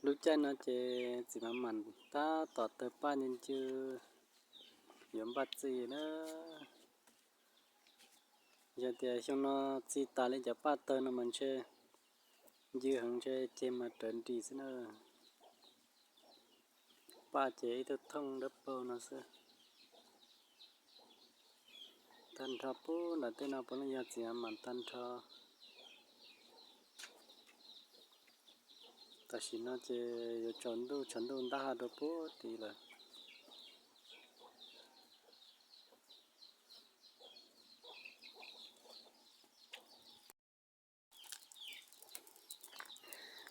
Lub caij no ces txiv Mav Mam tab tom tawg paj ncw ncw yuav npaj txi na. Yog tias xyoo no txi tas li cov paj tawg no mas ntshe ncw heev ntshe ceg mas rawv nris xwb na. Paj ces ib tug thooj dawb paug no xwb. Tag nrho puag nram tej no puav leej yog txiv Mav Mam tag nrho. Tam sim no ces yuav tsaus ntuj tshav ntuj ntab ha rau puag tid lawm.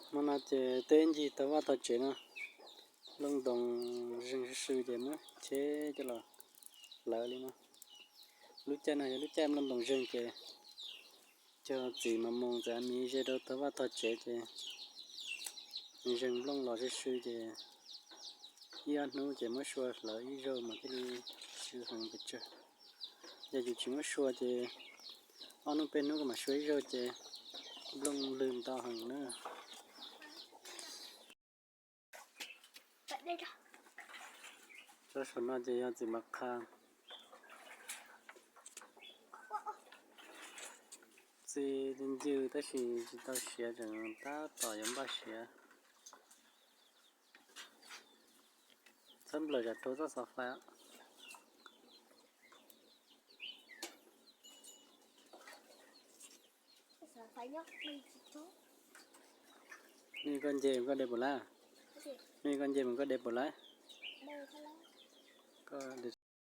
Hmo no ces teb ncig tau vaj tau tsev no, nplooj ntoos zeeg sw sw ces muab cheb coj los hlawv li no. Lub caij no yog lub caij nplooj ntoos zeeg ces cog txiv mas moos txiv miv ze rau tau vaj tau tsev ces zeeg nplooj los sw sw ces ib ob hnub ces muab sua hlawv ib zaug mas thiaj li sw heev pes tsawg. Yog yus tsis muab sua ces ob hnub peb hnub kuj mam sua ib zaug ces nplooj lwg ntau heev na. Tsob saum no ces yog txiv Mav Qha. Txi ncw tab sis tsis tau siav, tseem tab tom yuav npaj siav. Txhob nplawm zam rau txoj xov fais. Nej koj nce mus koj de puas laib? Nej koj nce mus koj de puas laib? Koj de